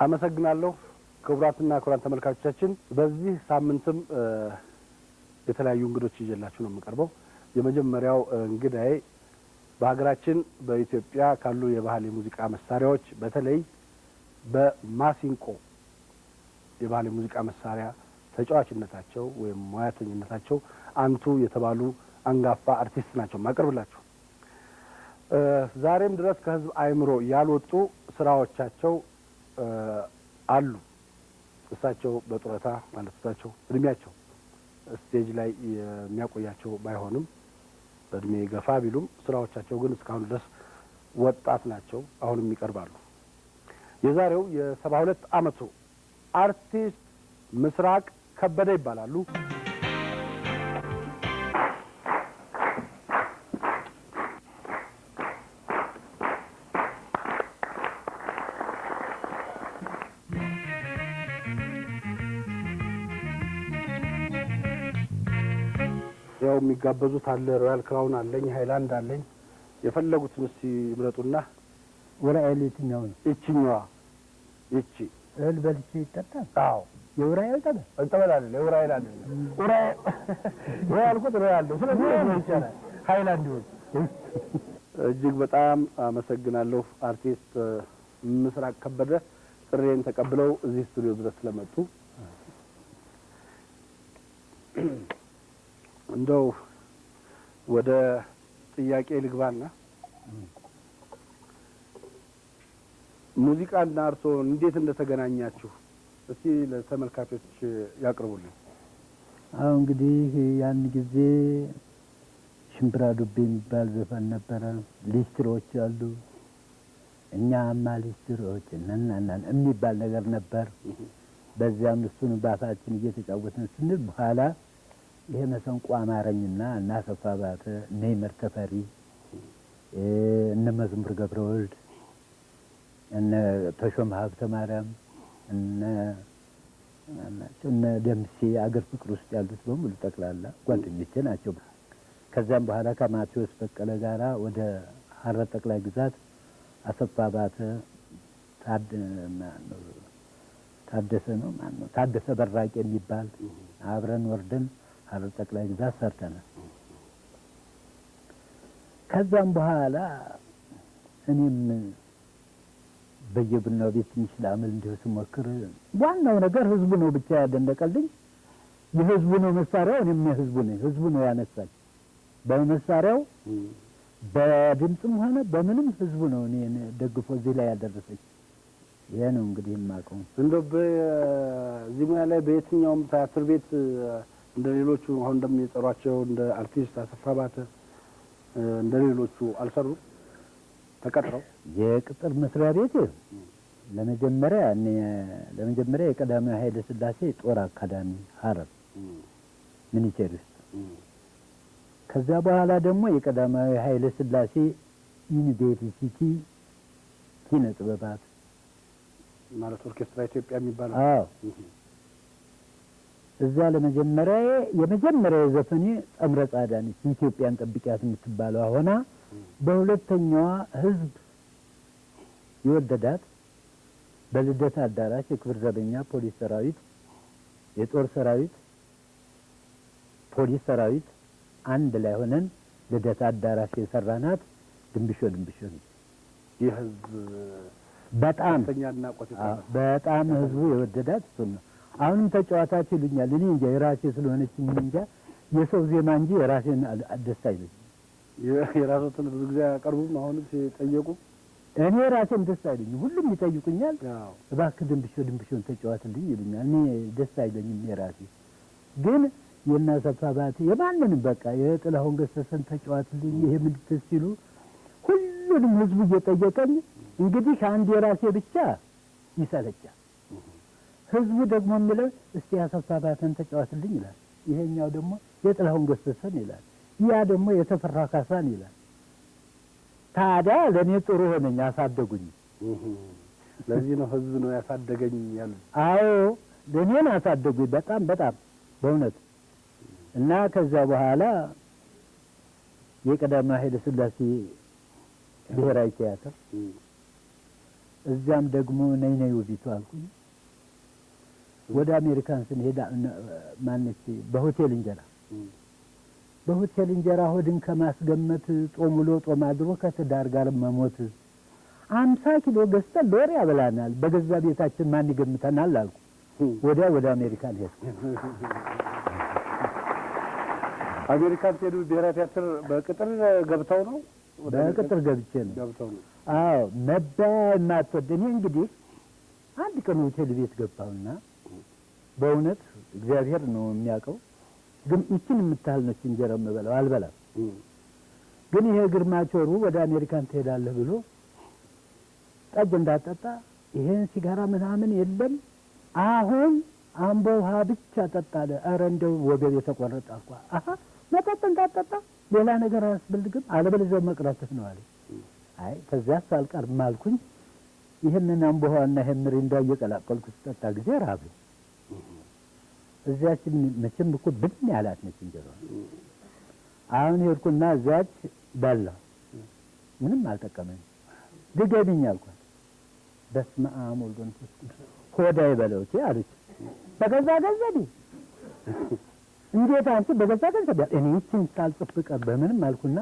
አመሰግናለሁ። ክቡራትና ክቡራን ተመልካቾቻችን፣ በዚህ ሳምንትም የተለያዩ እንግዶች ይዤላችሁ ነው የምቀርበው። የመጀመሪያው እንግዳዬ በሀገራችን በኢትዮጵያ ካሉ የባህል የሙዚቃ መሳሪያዎች በተለይ በማሲንቆ የባህል የሙዚቃ መሳሪያ ተጫዋችነታቸው ወይም ሙያተኝነታቸው አንቱ የተባሉ አንጋፋ አርቲስት ናቸው ማቀርብላችሁ። ዛሬም ድረስ ከህዝብ አእምሮ ያልወጡ ስራዎቻቸው አሉ። እሳቸው በጡረታ፣ ማለት እሳቸው እድሜያቸው stage ላይ የሚያቆያቸው ባይሆንም፣ በእድሜ ገፋ ቢሉም ስራዎቻቸው ግን እስካሁን ድረስ ወጣት ናቸው። አሁንም ይቀርባሉ። የዛሬው የ72 አመቱ አርቲስት ምስራቅ ከበደ ይባላሉ። ያው የሚጋበዙት አለ፣ ሮያል ክራውን አለኝ፣ ሃይላንድ አለኝ። የፈለጉትን እስቲ ይምረጡና። ኡራኤል የትኛው ነው? ይችኛዋ ይቺ። እህል በልቼ ይጠጣል? አዎ። የኡራኤል ጠበል? ጠበል አይደለም፣ የኡራኤል አይደለም። ኡራኤል ወይ ያልኩት ሮያል ነው። ስለዚህ ነው ይቻላል። ሃይላንድ ይሁን። እጅግ በጣም አመሰግናለሁ አርቲስት ምስራቅ ከበደ፣ ጥሪዬን ተቀብለው እዚህ ስቱዲዮ ድረስ ስለመጡ። እንደው ወደ ጥያቄ ልግባና ሙዚቃና እርስዎ እንዴት እንደተገናኛችሁ እስቲ ለተመልካቾች ያቅርቡልኝ። አሁ እንግዲህ ያን ጊዜ ሽምብራ ዱቤ የሚባል ዘፈን ነበረ። ሊስትሮች አሉ። እኛማ ሊስትሮች እናናናን የሚባል ነገር ነበር። በዚያም እሱን ባፋችን እየተጫወትን ስንል በኋላ ይሄ መሰንቆ አማረኝና እና አሰፋ ባተ፣ እነ ይመር ተፈሪ፣ እነ መዝሙር ገብረወልድ፣ እነ ተሾመ ሀብተ ማርያም፣ እነ ደምሴ አገር ፍቅር ውስጥ ያሉት በሙሉ ጠቅላላ ጓደኞቼ ናቸው። ከዚያም በኋላ ከማቴዎስ በቀለ ጋራ ወደ ሀረር ጠቅላይ ግዛት አሰፋ ባተ፣ ታደሰ ነው ማነው፣ ታደሰ በራቂ የሚባል አብረን ወርደን ሀረር ጠቅላይ ግዛት ሰርተናል። ከዛም በኋላ እኔም በየቡናው ቤት ትንሽ ለአመል እንዲሁ ስሞክር ዋናው ነገር ህዝቡ ነው ብቻ ያደነቀልኝ። የህዝቡ ነው መሳሪያው፣ እኔም የህዝቡ ነኝ። ህዝቡ ነው ያነሳኝ። በመሳሪያው በድምፅም ሆነ በምንም ህዝቡ ነው እኔን ደግፎ እዚህ ላይ ያደረሰኝ። ይሄ ነው እንግዲህ የማውቀው። እንደው በዚህ ሙያ ላይ በየትኛውም ቲያትር ቤት እንደ ሌሎቹ አሁን እንደሚጠሯቸው እንደ አርቲስት አሰፋ ባተ እንደ ሌሎቹ አልሰሩም? ተቀጥረው? የቅጥር መስሪያ ቤት ለመጀመሪያ የቀዳማዊ ኃይለ ሥላሴ ጦር አካዳሚ ሀረር ሚኒስቴር ውስጥ፣ ከዛ በኋላ ደግሞ የቀዳማዊ ኃይለ ሥላሴ ዩኒቨርሲቲ ኪነ ጥበባት። ማለት ኦርኬስትራ ኢትዮጵያ የሚባለው? አዎ። እዛ ለመጀመሪያ የመጀመሪያ ዘፈኔ ጸምረ ጻዳ ነች፣ ኢትዮጵያን ጠብቂያት የምትባለው ሆና በሁለተኛዋ ህዝብ የወደዳት በልደታ አዳራሽ የክብር ዘበኛ፣ ፖሊስ ሰራዊት፣ የጦር ሰራዊት፣ ፖሊስ ሰራዊት አንድ ላይ ሆነን ልደታ አዳራሽ የሰራናት ድንብሾ ድንብሾ ነች። የህዝብ በጣም ከፍተኛ አድናቆት። በጣም ህዝቡ የወደዳት እሱን ነው። አሁንም ተጫዋታችሁ ይሉኛል። እኔ እንጃ የራሴ ስለሆነች እንጃ፣ የሰው ዜማ እንጂ የራሴን ደስ አይለኝም። የራስዎትን ብዙ ጊዜ አያቀርቡም? አሁንም ሲጠየቁ? እኔ ራሴን ደስ አይለኝም። ሁሉም ይጠይቁኛል። እባክህ ድንብሾ ድንብሾን ተጫዋትልኝ ይሉኛል። እኔ ደስ አይለኝም። የራሴ ግን የእነ አሰፋ ባተ የማንንም በቃ የጥላሁን ገሰሰን ተጫዋትልኝ፣ ይሄ ምንድን ሲሉ ሁሉንም ህዝቡ እየጠየቀኝ እንግዲህ አንድ የራሴ ብቻ ይሰለቻል። ህዝቡ ደግሞ የሚለው እስቲ አሰፋ ባተን ተጫዋትልኝ ይላል። ይሄኛው ደግሞ የጥላሁን ገሰሰን ይላል። ያ ደግሞ የተፈራ ካሳን ይላል። ታዲያ ለእኔ ጥሩ ሆነኝ፣ አሳደጉኝ። ለዚህ ነው ህዝብ ነው ያሳደገኝ ያሉት። አዎ፣ ለእኔን አሳደጉኝ በጣም በጣም በእውነት። እና ከዛ በኋላ የቀዳማዊ ኃይለ ሥላሴ ብሔራዊ ቲያትር እዚያም ደግሞ ነይ ነይ ውቢቱ አልኩኝ። ወደ አሜሪካን ስንሄድ ማነች በሆቴል እንጀራ በሆቴል እንጀራ ሆድን ከማስገመት ጦም ውሎ ጦም አድሮ ከትዳር ጋር መሞት 50 ኪሎ ገዝተን ለወር ያበላናል፣ በገዛ ቤታችን ማን ይገምተናል አልኩ። ወዲያ ወደ አሜሪካን ሄድኩ። አሜሪካን ሲሄዱ ብሔራዊ ቲያትር በቅጥር ገብተው ነው? በቅጥር ገብቼ ነው። ገብተው ነው። አዎ መባያ የማትወድ እኔ እንግዲህ አንድ ቀን ሆቴል ቤት ገባሁና በእውነት እግዚአብሔር ነው የሚያውቀው፣ ግን ይችን የምታህል ነች እንጀራ የምበላው አልበላም። ግን ይሄ ግርማቾሩ ወደ አሜሪካን ትሄዳለህ ብሎ ጠጅ እንዳጠጣ ይሄን ሲጋራ ምናምን የለም አሁን አምቦ ውሃ ብቻ ጠጣለ። ኧረ እንደው ወገብ የተቆረጠ አልኳ። አሀ መጠጥ እንዳጠጣ ሌላ ነገር አያስፈልግም አለበለዚያ መቅረትህ ነው አለ። አይ ከዚያስ አልቀርም አልኩኝ። ይህንን አምቦ ውሃና ይሄን ሚሪንዳ እየቀላቀልኩ ስጠጣ ጊዜ ራበኝ። እዚያችን መቼም እኮ ብን ያላት ነች እንጀራ። አሁን ሄድኩና እዚያች በላሁ። ምንም አልጠቀመኝ። ድገሚኝ አልኳት። በስመ አብ ወወልድ ወመንፈስ ቅዱስ ሆዳ ይበለው አለች። በገዛ ገንዘቤ እንዴት አንቺ በገዛ ገንዘቤ እኔ ይህችን ሳልጽፍ ብቀር በምንም አልኩና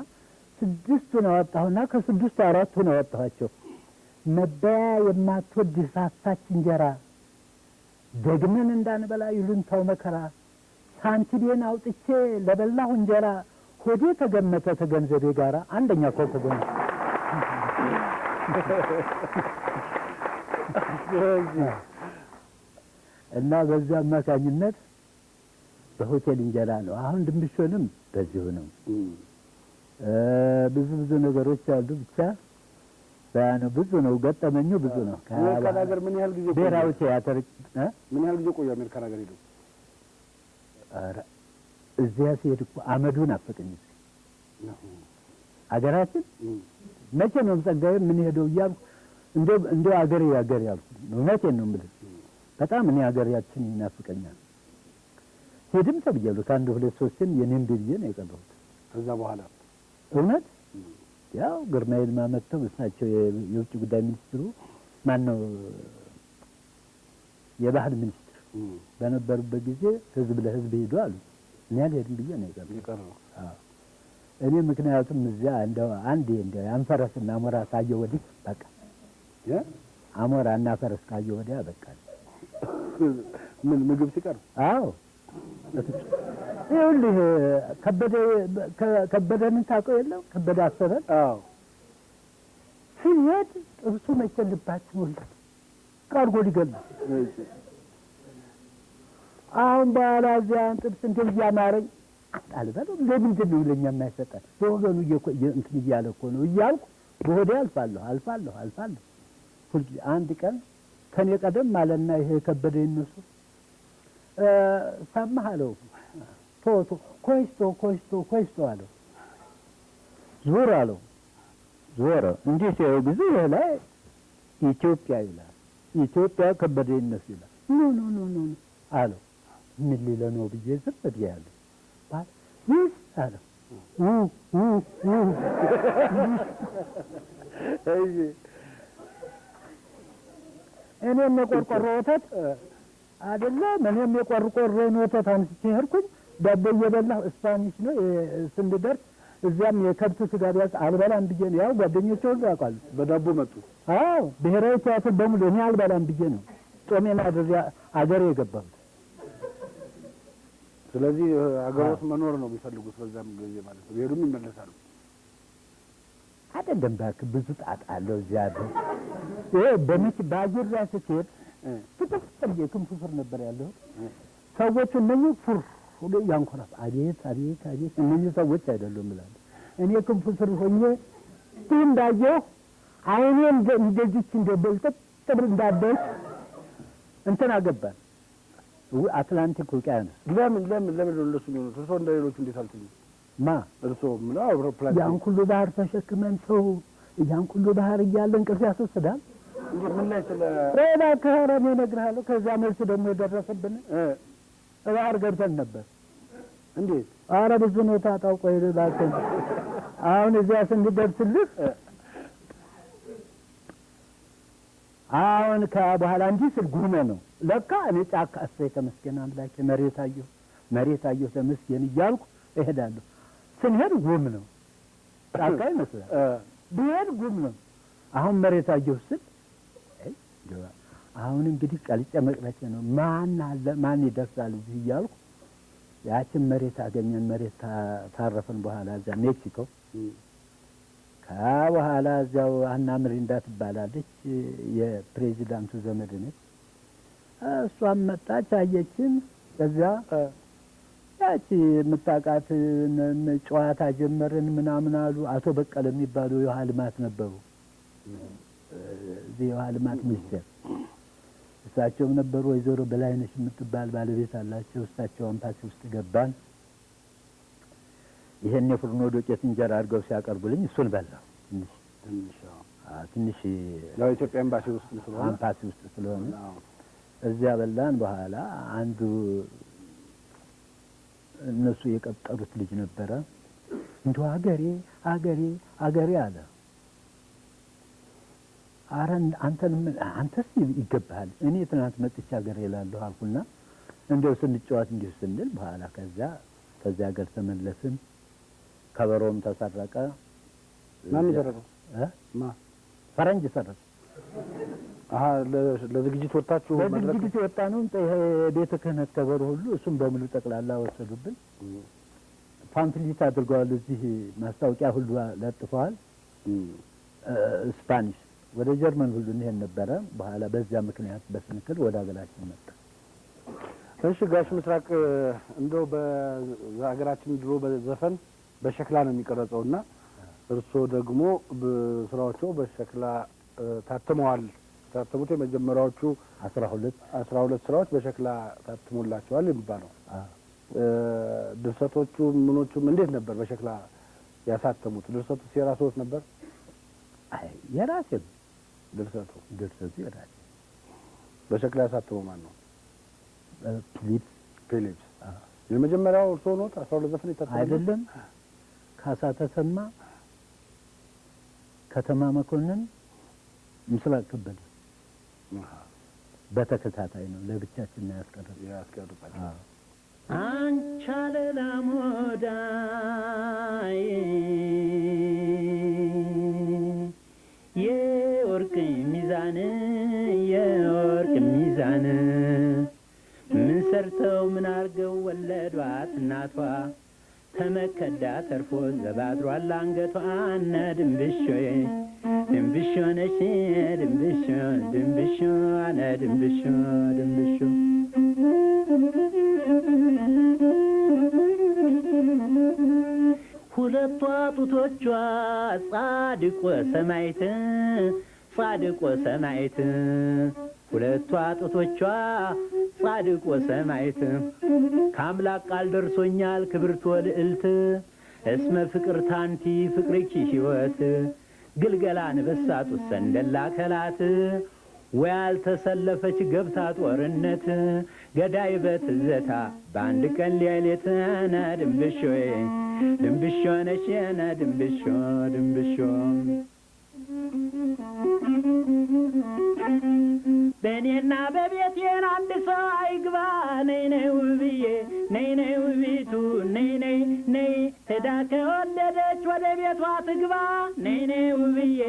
6ቱን አወጣሁና ከ6ቱ 4ቱን አወጣኋቸው። መበያ የማትወድ ሳሳች እንጀራ ደግመን እንዳንበላ ይሉንታው መከራ ሳንቲሜን አውጥቼ ለበላሁ እንጀራ ሆዴ ተገመተ ተገንዘቤ ጋራ አንደኛ ኮከብ ሆነ። እና በዛ አማካኝነት በሆቴል እንጀራ ነው። አሁን ድንብሾንም በዚሁ ነው። ብዙ ብዙ ነገሮች አሉ። ብቻ ያ ብዙ ነው፣ ገጠመኙ ብዙ ነው። አሜሪካን ሀገር ምን ያህል ጊዜ ቆዩ? ብሔራዊ ቲያትር ምን ያህል ጊዜ ቆዩ አሜሪካን ሀገር ሄደው? ኧረ እዚያ ሲሄድ እኮ አመዱን አፈቀኝ። ሀገራችን መቼ ነው ጸጋዬ ምን ሄደው እያልኩ እንደው አገሬ አገሬ ያልኩ እውነቴን ነው የምልህ። በጣም እኔ ሀገራችን ይናፍቀኛል። ሄድም ተብያለሁ ከአንድ ሁለት ሶስትም የኔም ብዬ ነው የቀረሁት። ከዛ በኋላ እውነት ያው ግርማ ይልማ መጥተው እሳቸው የውጭ ጉዳይ ሚኒስትሩ ማን ነው የባህል ሚኒስትር በነበሩበት ጊዜ ህዝብ ለህዝብ ሄዱ አሉ። እኔ አልሄድም ብዬ ነው የቀረሁት። አዎ እኔ ምክንያቱም እዚያ እንደው አንዴ እንደው ያን ፈረስና አሞራ ካየሁ ወዲህ በቃ አሞራና ፈረስ ካየሁ ወዲያ በቃ። ምን ምግብ ሲቀርብ? አዎ ይኸውልህ ከበደን ታውቀው የለም? ከበደ አሰበን። አዎ ሲሄድ ጥብሱ መቼ ልባችን ወልድ ቀርጎ ሊገል አሁን በኋላ እዚያን ጥብስ እንትን እያማረኝ አልበለው ለምንድን ነው ለኛ የማይሰጠን? በወገኑ እንትን እያለ እኮ ነው እያልኩ በሆዴ አልፋለሁ አልፋለሁ አልፋለሁ። ሁልጊዜ አንድ ቀን ከኔ ቀደም አለና ይሄ ከበደ ይነሱ ሰማህ አለው። ቶቶ ኮይስቶ ኮይስቶ ኮይስቶ አለው። ዞር አለው። ዞረ እንዲህ ሲያየው ጊዜ ይሄ ላይ ኢትዮጵያ ይላል። ኢትዮጵያ ከበደ ይነሱ ይላል። no no no no አለው። ምን ሊለው ነው ብዬ ዝም ብያለሁ። ይህ አለው። ኡ ኡ ኡ እኔም የቆርቆሮ ወተት አይደለም እኔም የቆርቆሮን ወተት አንስቼ ሄድኩኝ። ዳቦ እየበላሁ ስፓኒሽ ነው ስንደርስ እዚያም የከብት ስጋ ቢያዝ አልበላም ብዬ ነው። ያው ጓደኞቼ ሁሉ ያውቃሉ። በዳቦ መጡ። አዎ ብሔራዊ ቲያትር በሙሉ እኔ አልበላም ብዬ ነው ጦሜን አድሬ አገሬ የገባሁት። ስለዚህ አገሮት መኖር ነው የሚፈልጉት በዛም ጊዜ ማለት ነው። ቢሄዱም ይመለሳሉ። አይደለም እባክህ ብዙ ጣጣ አለው እዚያ ያለው። ይሄ በመኪ በአየር ላይ ስትሄድ ትጥፍ ብዬ ክንፉ ስር ነበር ያለሁት። ሰዎቹ እነኚህ ፉር ሁሉ ያንኮራፍ አቤት አቤት አቤት እነኚህ ሰዎች አይደሉም እላለሁ። እኔ ክንፉ ስር ሆኜ እንዲህ እንዳየሁ አይኔ እንደዚች እንደ በልጥጥ ብል እንዳበች እንትን አገባን አትላንቲክ ውቅያኖስ። ለምን ለምን ለምን ነው እንደሱ የሚሆኑት? እርስዎ እንደ ሌሎቹ እንዴት አልተኙም? ማ እርስዎ ምን አውሮፕላን ያን ሁሉ ባህር ተሸክመን ሰው ያን ሁሉ ባህር እያለ እንቅልፍ ያስወስዳል? እንዴ ምን ላይ ስለ እባክህ ኧረ እኔ እነግርሃለሁ። ከዛ መልስ ደግሞ የደረሰብን ባህር ገብተን ነበር። እንዴት? ኧረ ብዙ ነው ታጣው። ቆይ እባክህ አሁን እዚያ ስንደርስልህ አሁን ከበኋላ እንዲህ ስል ጉመ ነው ለካ እኔ ጫካ እሰይ ተመስገን አምላኬ መሬት አየሁ መሬት አየሁ ተመስገን እያልኩ እሄዳለሁ። ስንሄድ ጉም ነው ጫካ ይመስላል። ብሄድ ጉም ነው። አሁን መሬት አየሁ ስል አሁን እንግዲህ ቀልጬ መቅረቼ ነው። ማን አለ ማን ይደርሳል እዚህ እያልኩ ያችን መሬት አገኘን። መሬት ታረፍን በኋላ እዚያ ሜክሲኮ ከበኋላ እዚያው አና ምሪንዳ ትባላለች የፕሬዚዳንቱ ዘመድ ነች። እሷም መጣች አየችን። ከዚያ ያቺ የምታውቃት ጨዋታ ጀመርን ምናምን አሉ። አቶ በቀለ የሚባሉ የውሃ ልማት ነበሩ፣ እዚህ የውሃ ልማት ሚኒስቴር እሳቸውም ነበሩ። ወይዘሮ በላይነሽ የምትባል ባለቤት አላቸው። እሳቸው አምፓሲ ውስጥ ገባን። ይሄን የፍርኖ ዶቄት እንጀራ አድርገው ሲያቀርቡልኝ እሱን በላሁ። ትንሽ ትንሽ ያው ኢትዮጵያ ኤምባሲ ውስጥ ስለሆነ አምፓሲ ውስጥ ስለሆነ እዚያ በላን። በኋላ አንዱ እነሱ የቀጠሩት ልጅ ነበረ። እንደው አገሬ አገሬ አገሬ አለ። አረ አንተስ ይገባሃል፣ እኔ ትናንት መጥቼ አገሬ እላለሁ አልኩና እንደው ስንጫወት እንዲሁ ስንል በኋላ ከዚያ ሀገር ተመለስን። ከበሮም ተሰረቀ። ማን ሰረቀው? ፈረንጅ ሰረቀ። አሃ ለዝግጅት ወጣችሁ? ለዝግጅት ወጣ ነው። ይሄ ቤተ ክህነት ከበሮ ሁሉ እሱም በሙሉ ጠቅላላ ወሰዱብን። pamphlet አድርገዋል። እዚህ ማስታወቂያ ሁሉ ለጥፈዋል። ስፓኒሽ ወደ ጀርመን ሁሉ እንሄድ ነበረ። በኋላ በዚያ ምክንያት በስንክል ወደ ሀገራችን መጣ። እሺ ጋሽ ምስራቅ እንደው በሀገራችን ድሮ በዘፈን በሸክላ ነው የሚቀረጸውና እርሶ ደግሞ በስራዎቹ በሸክላ ታትመዋል። ታተሙት የመጀመሪያዎቹ 12 ስራዎች በሸክላ ታትሞላቸዋል የሚባለው። ድርሰቶቹ ምኖቹም እንዴት ነበር በሸክላ ያሳተሙት? ድርሰቱ የራስዎት ነበር? አይ የራሴ ነው ድርሰቱ። ድርሰቱ የራሴ። በሸክላ ያሳተመው ማን ነው? ፊሊፕስ። ፊሊፕስ። የመጀመሪያው እርስዎ ኖት 12 ዘፈን የታተመው? አይደለም፣ ካሳ ተሰማ፣ ከተማ መኮንን፣ ምስራቅ ከበደ በተከታታይ ነው። ለብቻችን ነው ያስቀረጻቸው። አንቻ ለላሞዳይ የወርቅ ሚዛን የወርቅ ሚዛን ምን ሰርተው ምን አርገው ወለዷት እናቷ ተመከዳ ተርፎ ዘባድሯል አንገቷ። እነ ድንብሾ ድንብሾ ነሽ ድንብሾ ድንብሾ አነ ድንብሾ ድንብሾ ሁለቷ ጡቶቿ ጻድቆ ሰማይት ጻድቆ ሰማይት ሁለቷ ጡቶቿ ጻድቆ ሰማይት ከአምላክ ቃል ደርሶኛል ክብርት ወልዕልት እስመ ፍቅር ታንቲ ፍቅርኪ ሕይወት ግልገላ አንበሳ ጡት ሰንደላ ከላት ወይ አልተሰለፈች ገብታ ጦርነት ገዳይ በትዘታ በአንድ ቀን ሌሊት ነ ድንብሾ ድንብሾ ነሽ ነ ድንብሾ ድንብሾ በእኔና በቤቴን አንድ ሰው አይግባ ነይ ነይ ውብዬ ነይ ነይ ውቢቱ ነይ ነይ ነይ ሄዳ ከወለደች ወደ ቤቷ ትግባ ነይ ነይ ውብዬ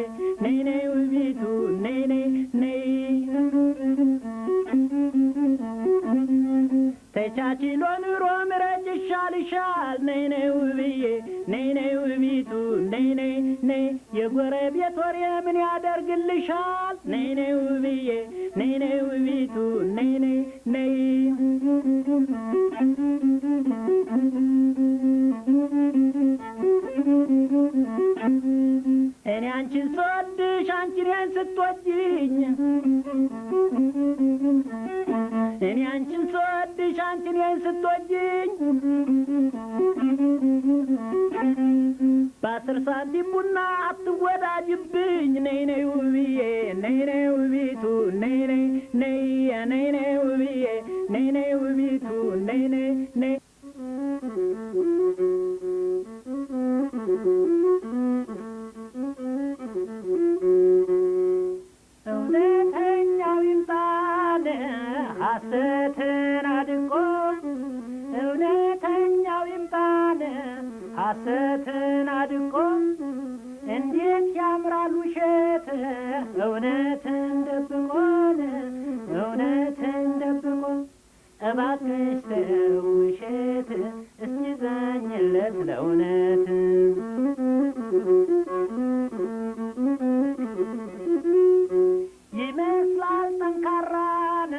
ነይ ነይ ውቢቱ ነይ ነይ ነይ ተቻችሎ ኑሮ ምረጭ ይሻልሻል ነይ ነይ ውብዬ ነይ ነይ ውቢቱ ነይ ነይ ነይ የጎረቤት ወሬ ምን ያደርግልሻል ነይ ነይ ውብዬ ነይ ነይ ውቢቱ ነይ ነይ ነይ እኔ አንቺን ስወድሽ አንቺ እኔን ስትወጂኝ እኔ አንቺን ስወድሽ አንቺ እኔን ስትወጂኝ በ10 ሳንቲም ቡና አትወዳጅብኝ ነይ ነይ ውብዬ ነይ ነይ ውቢቱ ነይ ነይ ነይ ነይ ነይ ውብዬ ነይ ነይ ውቢቱ ነይ ነይ ነይ እውነተኛ ሐሰትን አድቆ እንዴት ያምራል ውሸት እውነትን ደብቆን እውነትን ደብቆ እባክሽ ተው ውሸት እስቲ ዘኝለት ለእውነት። ይመስላል ጠንካራን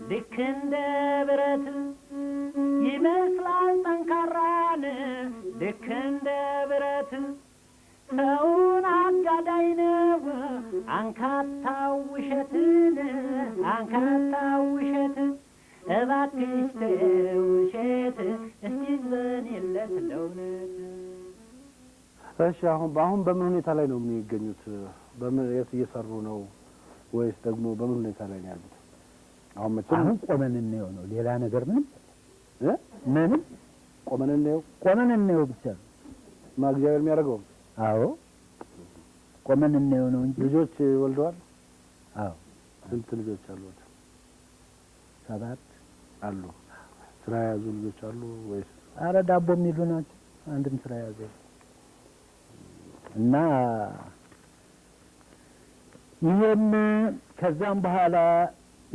ልክ እንደ ብረት ይመስላል ጠንካራን ልክ እንደ ብረት ሰውን አጋዳይ ነው አንካታው ውሸትን አንካታው ውሸት እባክሽ ተው ውሸት እስቲ ዘንለት ለእውነት። እሺ አሁን በምን ሁኔታ ላይ ነው የሚገኙት? በምን የት እየሰሩ ነው ወይስ ደግሞ በምን ሁኔታ ላይ ነው ያሉት? አሁን መቼም አሁን ቆመን እንየው ነው፣ ሌላ ነገር ምንም እ ምንም ቆመን እንየው፣ ቆመን እንየው ብቻ ነው። ማ እግዚአብሔር የሚያደርገው? አዎ ቆመን እንየው ነው እንጂ። ልጆች ወልደዋል? አዎ። ስንት ልጆች አሉት? 7 አሉ። ስራ የያዙ ልጆች አሉ ወይስ? አረ ዳቦ የሚሉ ናቸው። አንድም ስራ የያዘ እና ይሄም ከዛም በኋላ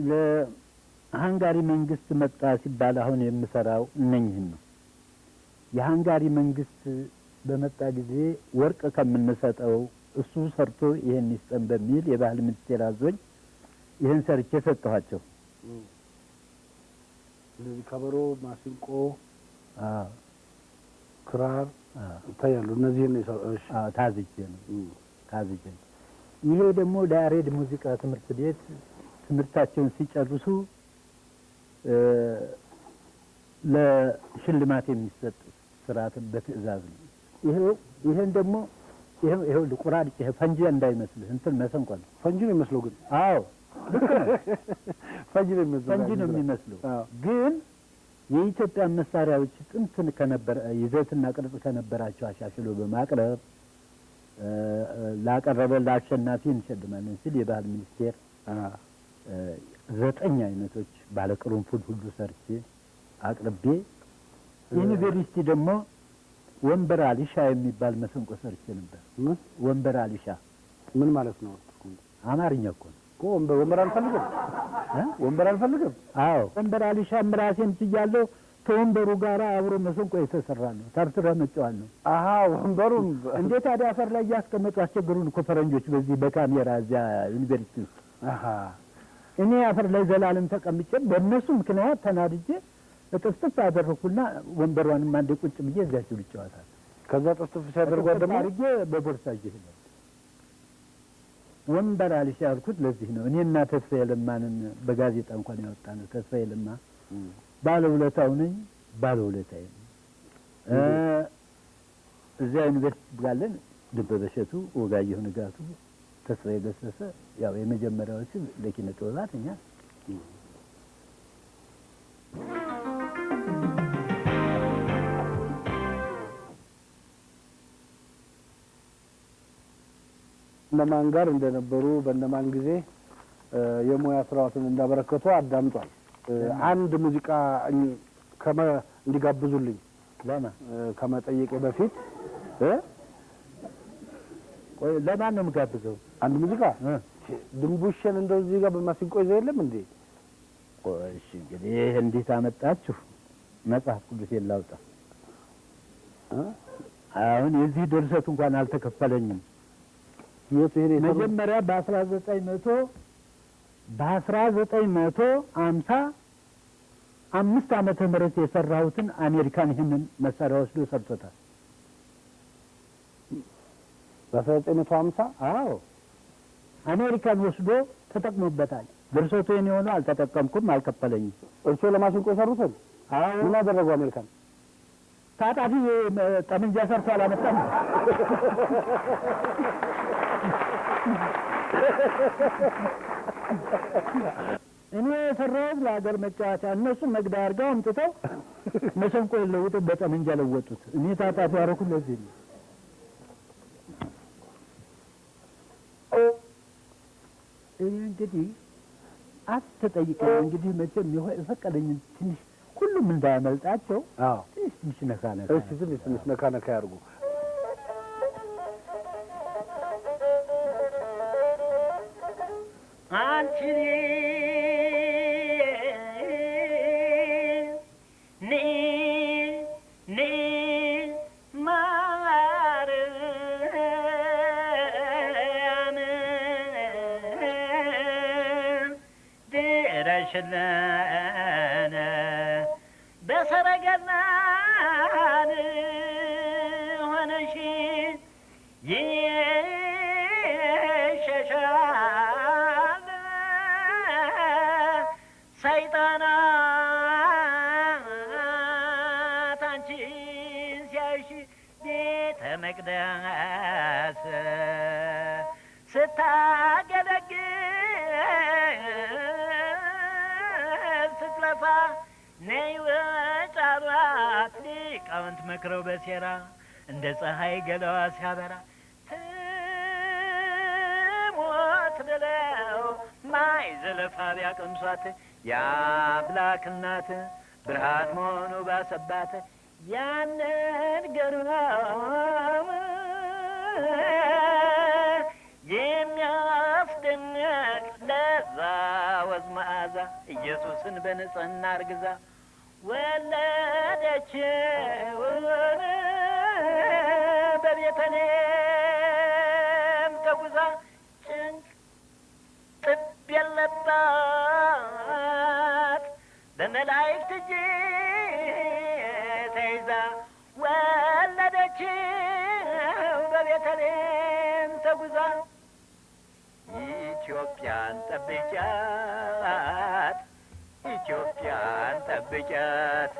ለሃንጋሪ መንግስት መጣ ሲባል አሁን የምሰራው እነኝህን ነው። የሃንጋሪ መንግስት በመጣ ጊዜ ወርቅ ከምንሰጠው እሱ ሰርቶ ይሄን ይስጠን በሚል የባህል ሚኒስቴር አዞኝ ይሄን ሰርቼ ሰጠኋቸው። እንደዚህ ከበሮ፣ ማሲንቆ፣ አዎ፣ ክራር አዎ፣ ይታያሉ። እነዚህን ነው የሰራው። እሺ። አዎ፣ ታዝዤ ነው ታዝዤ ነው። ይሄ ደግሞ ለያሬድ ሙዚቃ ትምህርት ቤት ትምህርታቸውን ሲጨርሱ ለሽልማት የሚሰጥ ስርዓት በትዕዛዝ ነው። ይሄን ደግሞ ይሄው ቁራጭ ይሄ ፈንጂ እንዳይመስልህ እንትን መሰንቆ ነው። ፈንጂ ነው የሚመስለው ግን? አዎ ልክ ነው። ፈንጂ ነው የሚመስለው። ፈንጂ ነው የሚመስለው። አዎ። ግን የኢትዮጵያ መሳሪያዎች ጥንት ከነበረ ይዘትና ቅርጽ ከነበራቸው አሻሽሎ በማቅረብ ላቀረበ ለአሸናፊ እንሸልማለን ሲል የባህል ሚኒስቴር 9 አይነቶች ባለቅርንፉድ ሁሉ ሰርቼ አቅርቤ ዩኒቨርሲቲ ደግሞ ወንበር አሊሻ የሚባል መሰንቆ ሰርቼ ነበር። ምን? ወንበር አሊሻ ምን ማለት ነው? አማርኛ እኮ ነው። እኮ ወንበር አልፈልግም። እ? ወንበር አልፈልግም። አዎ ወንበር አሊሻም ራሴን ችያለሁ። ከወንበሩ ጋር አብሮ መሰንቆ የተሰራ ነው። ተርትረህ መጫወት ነው። አሃ ወንበሩም እንዴት ታዲያ አፈር ላይ እያስቀመጡ አስቸግሩን እኮ ፈረንጆች በዚህ በካሜራ እዚያ ዩኒቨርሲቲ ውስጥ። እኔ አፈር ላይ ዘላለም ተቀምጬ በእነሱ ምክንያት ተናድጄ እጥፍጥፍ አደረኩና ወንበሯንም አንዴ ቁጭ ብዬ እዚያችሁ ልጫወታለሁ። ከዛ ጥፍጥፍ ሲያደርጓት ደግሞ አድርጌ በቦርሳ ይዤ እሄዳለሁ። ወንበር አልሻ ያልኩት ለዚህ ነው። እኔና ተስፋዬ ለማንን በጋዜጣ እንኳን ያወጣነው ተስፋዬ ለማ ባለውለታው ነኝ፣ ባለውለታዬ ነኝ። እዚያ ዩኒቨርሲቲ ባለን ደበበ እሸቱ፣ ወጋየሁ ንጋቱ፣ ተስፋዬ ገሰሰ ያው የመጀመሪያዎቹ ለኪነ ጥበባት እኛ እነማን ጋር እንደነበሩ በእነማን ጊዜ የሙያ ስራዎትን እንዳበረከቱ አዳምጧል። አንድ ሙዚቃ እንዲጋብዙልኝ ለማ? ከመጠየቄ በፊት እ? ቆይ ለማን ነው የምጋብዘው? አንድ ሙዚቃ? እ? ድንቡሽን እንደው እዚህ ጋር በማሲንቆ ይዘው የለም እንዴ? ቆይ እሺ እንግዲህ ይሄ እንዴት አመጣችሁ? መጽሐፍ ቅዱስ የላውጣ። እ? አሁን የዚህ ድርሰት እንኳን አልተከፈለኝም። የቱ ይሄ ነው? መጀመሪያ በአስራ ዘጠኝ መቶ ሃምሳ አምስት ዓመተ ምህረት የሰራሁትን አሜሪካን ይህንን መሳሪያ ወስዶ ሰርቶታል። በአስራ ዘጠኝ መቶ ሃምሳ? አዎ አሜሪካን ወስዶ ተጠቅሞበታል። ድርሰቱ የኔ ሆኖ አልተጠቀምኩም፣ አልከፈለኝም። እርስዎ ለማሲንቆ የሰሩትን? አዎ። ምን አደረጉ አሜሪካን? ታጣፊ ጠመንጃ ሰርቶ አላመጣም። እኔ የሰራሁት ለሀገር መጫወቻ፣ እነሱ መግቢያ አድርገው አምጥተው መሰንቆ የለውጠው በጠመንጃ ለወጡት። እኔ ታጣፊ ያደረኩት ለዚህ ነው። እኔ እንግዲህ አትጠይቀኝ። እንግዲህ መቼም የፈቀደኝን ትንሽ ሁሉም እንዳያመልጣቸው ትንሽ ትንሽ ነካ ነካ። እሺ፣ ትንሽ ትንሽ ነካ ነካ ያርጉ። አንቺ ኒ ኒ ማርያም ድረሽልን በሰረገላን ሆነሽ ይሸሻል ሰይጣናት አንቺን ሲያይሽ ቤተ መቅደስ ስታገለግል ስትለፋ ነይ ወጫሯት ሊቃውንት መክረው በሴራ እንደ ፀሐይ ገላዋ ሲያበራ ትሞት ብለው ማይ ዘለፋ ቢያቀምሷት የአምላክ እናት ብርሃን መሆኑ ባሰባት ያንን ገርም የሚያስደንቅ ለዛ ወዝ መዓዛ ኢየሱስን በንጽህና አርግዛ ወለደችው በቤተልሔም ተጉዛ ጭንቅ ጥብ የለባት በመላእክት እጅ ተይዛ ወለደችው በቤተልሔም ተጉዛ። ኢትዮጵያን ጠብቂያት፣ ኢትዮጵያን ጠብቂያት፣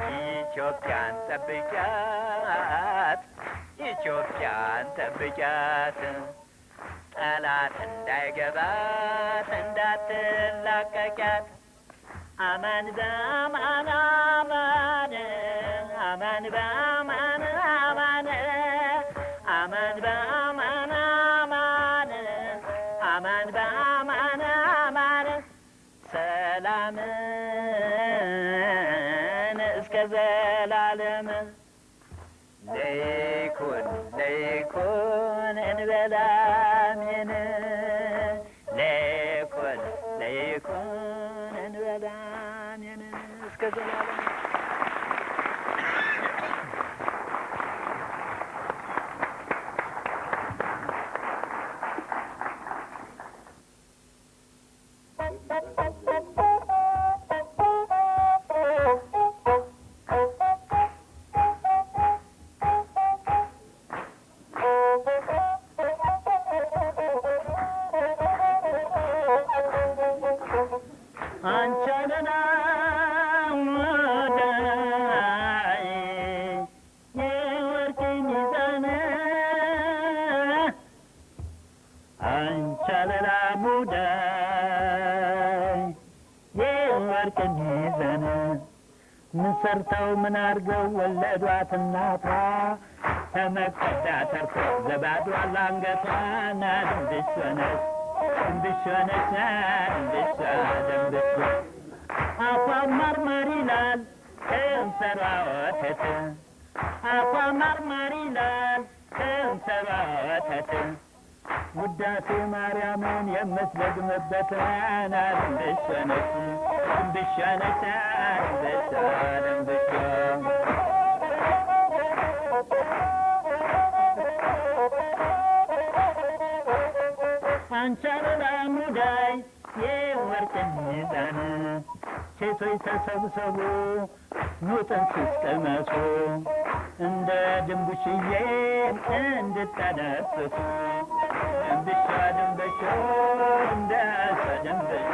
ኢትዮጵያን ጠብቂያት፣ ኢትዮጵያን ጠብቂያት፣ ጠላት እንዳይገባት እንዳትላቀቂያት። አማን በአማን አማን አማን በአማን አማን አማን በአማን አማን አማን በአማን አማን ሰላምን እስከ ዘላለም ለይኩን ለይኩን እንበላሜን ለይኩን ለይኩን እንበላሜን እስከ ዘላለም። አንቺ አለላ ወዳይ የወርቅ ሚዛን፣ አንቺ አለላ ሙዳይ የወርቅ ሚዛን፣ ምን ሰርተው ምን አርገው ወለዷት እናቷ? ተመቀዳ ተርፎ ዘባዷ ላንገቷ ና ድንብሽ ሆነች ድንብሽ ሆነች ና ድንብሽ ድንብሽ። አፏ ማርማር ይላል ከንፈሯ ወተት፣ አፏ ማርማር ይላል ከንፈሯ ወተት፣ ውዳሴ ማርያምን የምትደግምበት ና ድንብሽ ሆነች ድንብሽ ሆነች ና ድንብሽ ድንብሽ። አንቺ አለላ ሙዳይ የወርቅ ሚዛን፣ ሴቶች ተሰብሰቡ ኑ ጥንስስ ቅመሱ፣ እንደ ድንቡሽዬ እንድጠነስሱ ድንብሻ ድንብሾ እንደ ድንብሾ።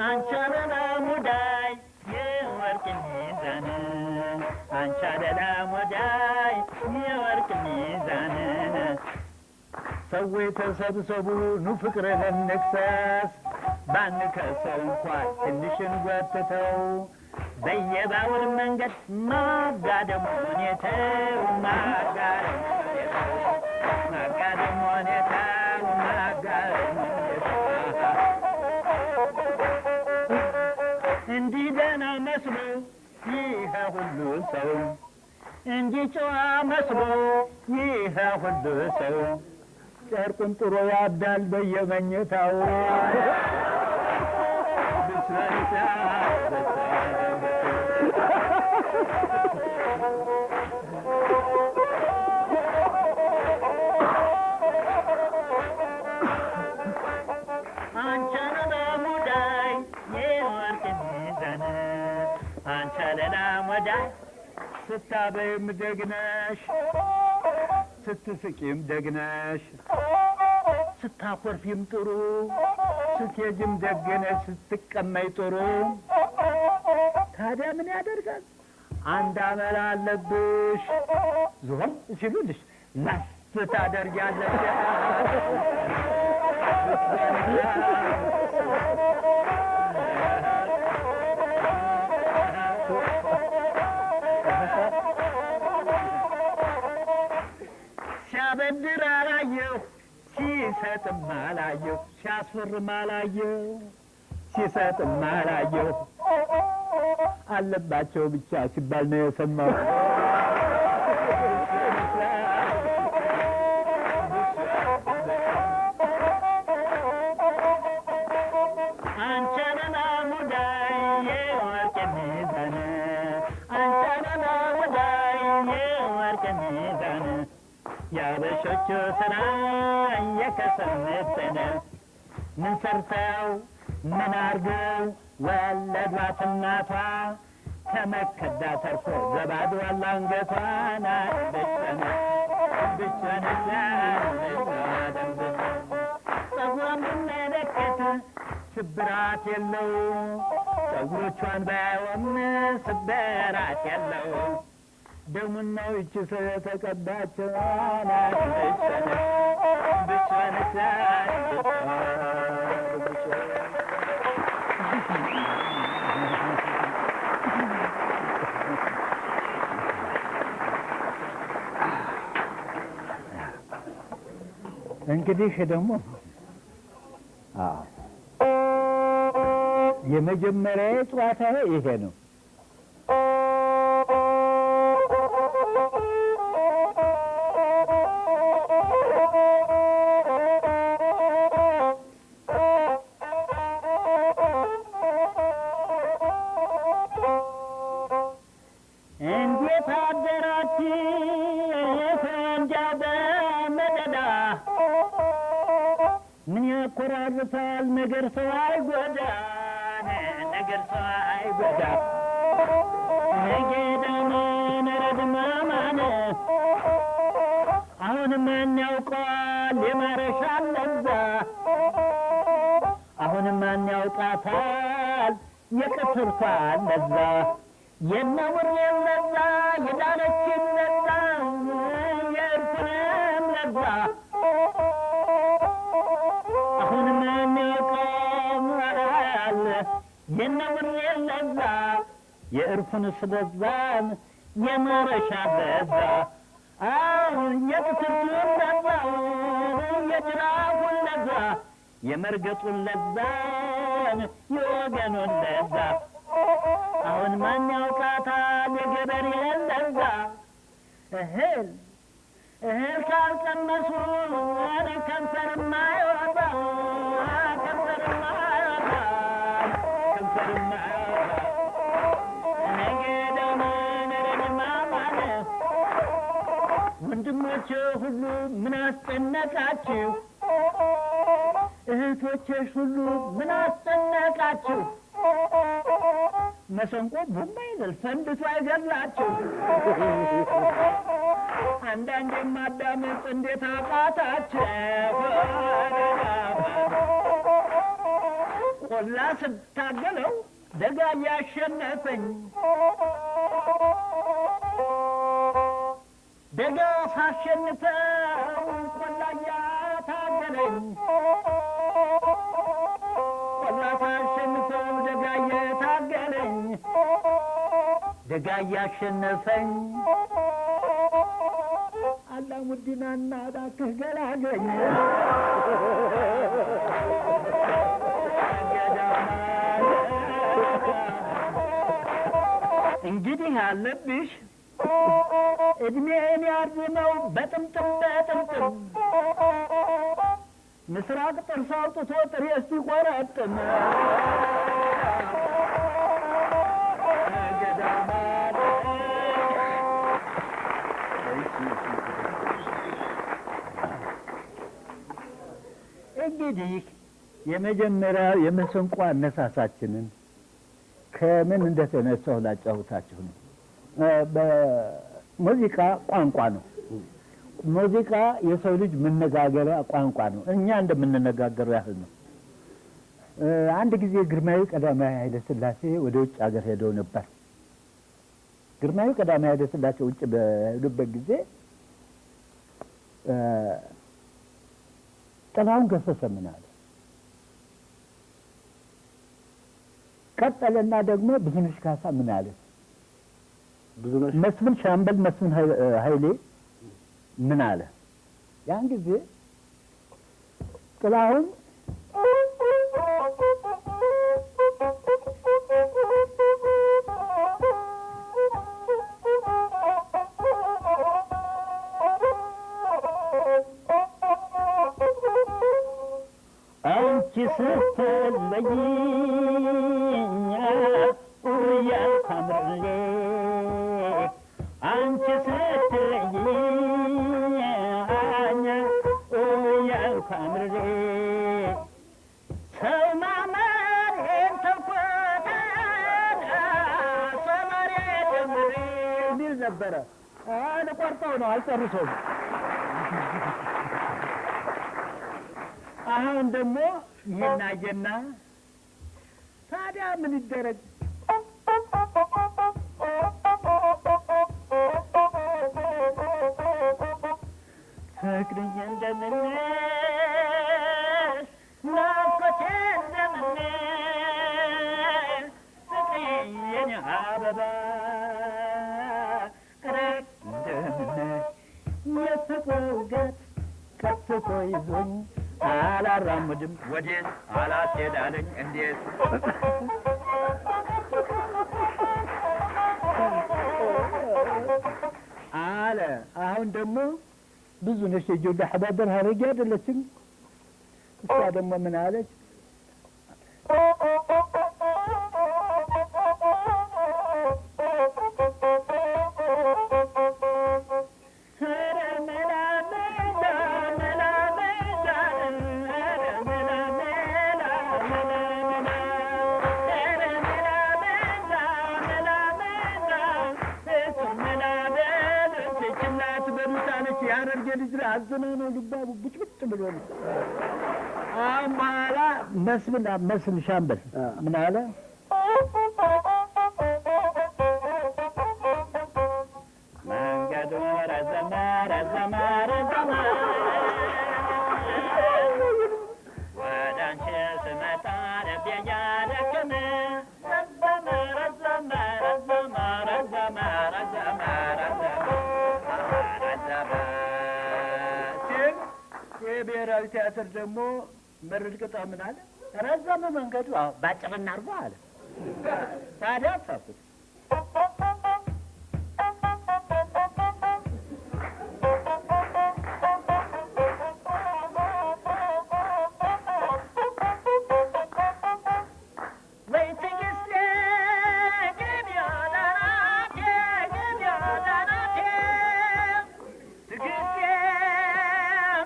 አንቺ አለላ ሙዳይ የወርቅ ሚዛን፣ አንቺ አለላ ሙዳይ የወርቅ ሚዛን፣ ሰዎች ተሰብሰቡ ኑ ፍቅርን እንክሰስ፣ ባንከሰው እንኳን ትንሽን ጎትተው በየባቡር መንገድ ማጋደሙን የተው ማጋደሙን የተው ማጋደሙን እንዲህ ደህና መስሎ ይሄ ሁሉ ሰው፣ እንዲህ ጨዋ መስሎ ይሄ ሁሉ ሰው ጨርቁን ጥሮ ያብዳል በየመኝታው። አንቸ ለሙዳይ የወርቅ ሚዛን፣ አንቸ ለሙዳይ፣ ስታበይም ደግነሽ፣ ስትስቂም ደግነሽ፣ ስታኮርፊም ጥሩ፣ ስትሄጂም ደግነሽ፣ ስትቀመይ ጥሩ። ታዲያ ምን ያደርጋል፣ አንድ አመል አለብሽ፣ ዝሆን ሲሉልሽ ላስ ታደርጊያለሽ። ሲያበድር አላየሁ፣ ሲሰጥም አላየሁ፣ ሲያስፈርም አላየሁ፣ ሲሰጥም አላየሁ፣ አለባቸው ብቻ ሲባል ነው የሰማው። አንቸ ለሙዳይ የወርቅ ሚዛን፣ አንቸ ለሙዳይ የወርቅ ሚዛን፣ ያበሾቹ ስራ የከሰመተነ፣ ምን ሰርተው ምን አርገው ወለዷት እናቷ? ከመከዳ ተርፎ ዘባዶ አንገቷን። ብቻ ጸጉሯን ብመለከት ስብራት የለው፣ ጸጉሮቿን ባያወም ስብራት የለው፣ ደሙን ነው ይቺ ሰው የተቀባቸው። ብቻ ብቻ። እንግዲህ ደግሞ አዎ የመጀመሪያ ጨዋታ ይሄ ነው። እንዴት አደራችሁ እንዲያው በመደዳ? ምን ያኮራርፋል ነገር ሰው አይጎዳን፣ ነገር ሰው አይጎዳ። ነገዳን ነረድማማን፣ አሁን ማን ያውቀዋል የማረሻ ለዛ? አሁን ማን ያውቃታል የቅትርቷን ለዛ? የነሙሬን ለዛ፣ የዳነችን ለዛ፣ የእርፉንም ለዛ፣ አሁን ማን ያውቀዋል የነሙሬን ለዛ፣ የእርፉን ስለዛን፣ የማረሻ ለዛ፣ አሁን የቅትርቱን ለዛ፣ የጅራፉን ለዛ፣ የመርገጡን ለዛን፣ የወገኑን ለዛ፣ አሁን ማን ያውቃታል የገበሬን ለዛ? እህል እህል ካልቀመሱ ከንፈርማ አይወጣ፣ ከንፈርማ አይወጣ፣ ከንፈርማ አይወጣ። ወንድሞቼ ሁሉ ምን አስጨነቃችሁ? እህቶቼሽ ሁሉ ምን አስጨነቃችሁ? መሰንቆ ቡም አይበል ፈንድቶ አይገድላችሁ። አንዳንዴ ማዳመጥ እንዴት አቃታችሁ? ቆላ ስታገለው ደጋ እያሸነፈኝ፣ ደጋ ሳሸንፈው ቆላ እያታገለኝ፣ ቆላ ሳሸንፈው ደጋ እየታገለኝ፣ ደጋ እያሸነፈኝ፣ አላሙዲናና እባክህ ገላገኝ። አለብሽ እድሜን ያርዝመው በጥምጥም በጥምጥም ምስራቅ ጥርስ አውጥቶ ጥሬ ሲቆረጥም እንግዲህ የመጀመሪያው የመሰንቆ አነሳሳችንን ከምን እንደተነሳሁ ላጫውታችሁ ነው። በሙዚቃ ቋንቋ ነው። ሙዚቃ የሰው ልጅ መነጋገሪያ ቋንቋ ነው። እኛ እንደምንነጋገረው ያህል ነው። አንድ ጊዜ ግርማዊ ቀዳማዊ ኃይለ ሥላሴ ወደ ውጭ ሀገር ሄደው ነበር። ግርማዊ ቀዳማዊ ኃይለ ሥላሴ ውጭ በሄዱበት ጊዜ ጥላሁን ገሰሰ ምን አለ? ቀጠለና ደግሞ ብዙነሽ ካሳ ምን አለ? ብዙነሽ መስፍን ሻምበል መስፍን ኃይሌ ምን አለ? ያን ጊዜ ጥላሁን አንቺ ስትለይኝ እያልኩ አምርሬ አንቺ ስትለይኝ እያልኩ አምርሬ ሰው ማመኔን ተውኩት ሰመሬ ጀምሬ የሚል ነበረ። ልቆርጠው ነው አልጨርሰውም። አሁን ደግሞ ይሄን አየና ታዲያ ምን ይደረግ? ፍቅርዬ እንደምን ናፍቆቴ እንደምን ፍቅርዬ የኔ አበባ ኧረ እንደምን የፍቅር ውጋት ቀስቶ ይዞኝ አላራምድም ወዴት አላስሄዳለኝ እንዴት አለ። አሁን ደግሞ ብዙ ነሽ የጆዳ ሐባደር ሀረጌ አይደለችም። እሷ ደግሞ ምን አለች? ኧረ መላ መላ መላ መላ ኧረ መላ መላ መላ መላ ኧረ መላ መላ መላ መላ እሱን መላ በሉት ችላ አትበሉት አለች። የሀረርጌ ልጅ አዘና ነው ልባ ቡጭቡጭ ብሎ ነው። አሁን በኋላ መስፍን ሻምበል ምን አለ? መንገዱ ረዘመ ረዘመ ረዘመ ወደ አንቺ ስመጣ ልቤ እያደከመ ረዘመ ረዘመ ረዘመ ረዘመ ረዘመ ረዘመ ረዘመ ሲል የብሔራዊ ቲያትር ደግሞ መርድ ቅጣ ምን አለ? ረዘመ መንገዱ፣ አዎ ባጭር እናድርገው አለ። ታዲያ ጻፉት። ወይ ትዕግስቴ ግቢያ ለናቴ ግቢያ ለናቴ ትዕግስቴ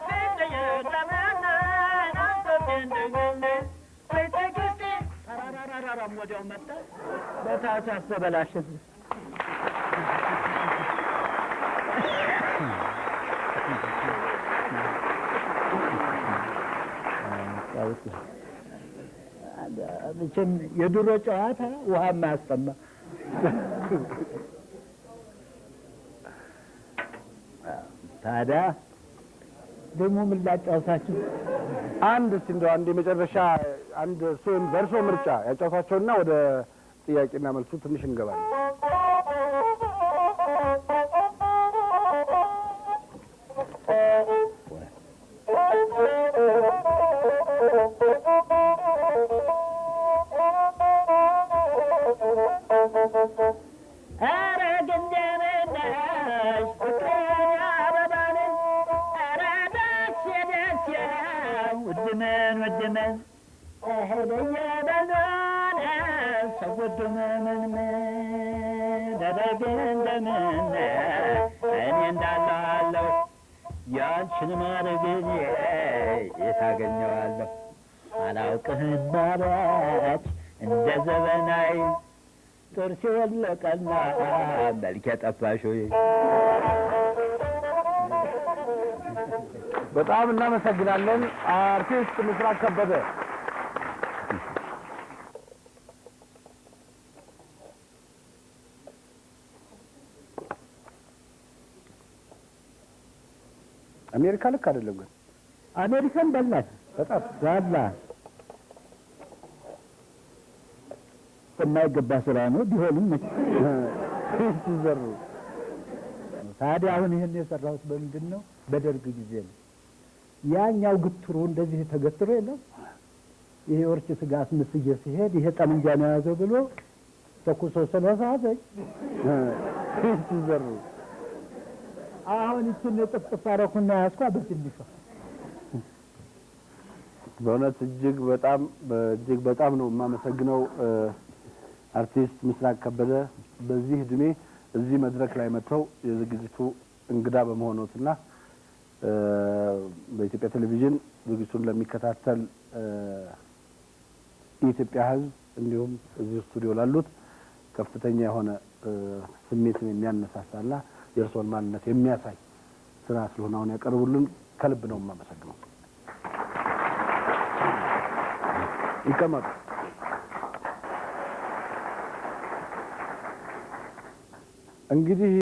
ፍቅርዬ ለመና ናፍቆቴ እንደገና ወይ ትዕግስቴ ተራራራራም ወዲያው መጣ። በታህሳስ ተበላሸ። መቼም የድሮ ጨዋታ ውሃ የማያስጠማ። ታዲያ ደግሞ ምን ላጫውታችሁ? አንድ እስቲ እንደው አንድ የመጨረሻ አንድ እርስዎን በእርስዎ ምርጫ ያጫውቷቸውና ወደ ጥያቄና መልሱ ትንሽ እንገባለን። ኧረ እኔ እንዳለሁ ያንቺን ማድረግ የት አገኘዋለሁ? አላውቅህም ማለት እንደ ዘበናይ ጥርስ የወለቀና መልክ የጠፋሽ ወይ። በጣም እናመሰግናለን አርቲስት ምስራቅ ከበደ። አሜሪካ ልክ አይደለም ግን አሜሪካን በላት፣ በጣም በላ። የማይገባ ስራ ነው። ቢሆንም ሲዘሩ ታዲያ አሁን ይህን የሰራሁት በምንድን ነው? በደርግ ጊዜ ነው። ያኛው ግትሩ እንደዚህ ተገትሮ የለም፣ ይሄ ወርች ስጋ አስመስዬ ሲሄድ ይሄ ጠመንጃ ነው የያዘው ብሎ ተኩሶ ስለሳተኝ ሲዘሩ አሁን ይችን ጥፍጥፍ አደረኩና ያዝኳ በትንሿ። በእውነት እጅግ በጣም እጅግ በጣም ነው የማመሰግነው አርቲስት ምስራቅ ከበደ በዚህ እድሜ እዚህ መድረክ ላይ መጥተው የዝግጅቱ እንግዳ በመሆኖትና በኢትዮጵያ ቴሌቪዥን ዝግጅቱን ለሚከታተል የኢትዮጵያ ሕዝብ እንዲሁም እዚህ ስቱዲዮ ላሉት ከፍተኛ የሆነ ስሜትን የሚያነሳሳና የእርስዎን ማንነት የሚያሳይ ስራ ስለሆነ አሁን ያቀርቡልን ከልብ ነው የማመሰግነው። ይቀመጡ። እንግዲህ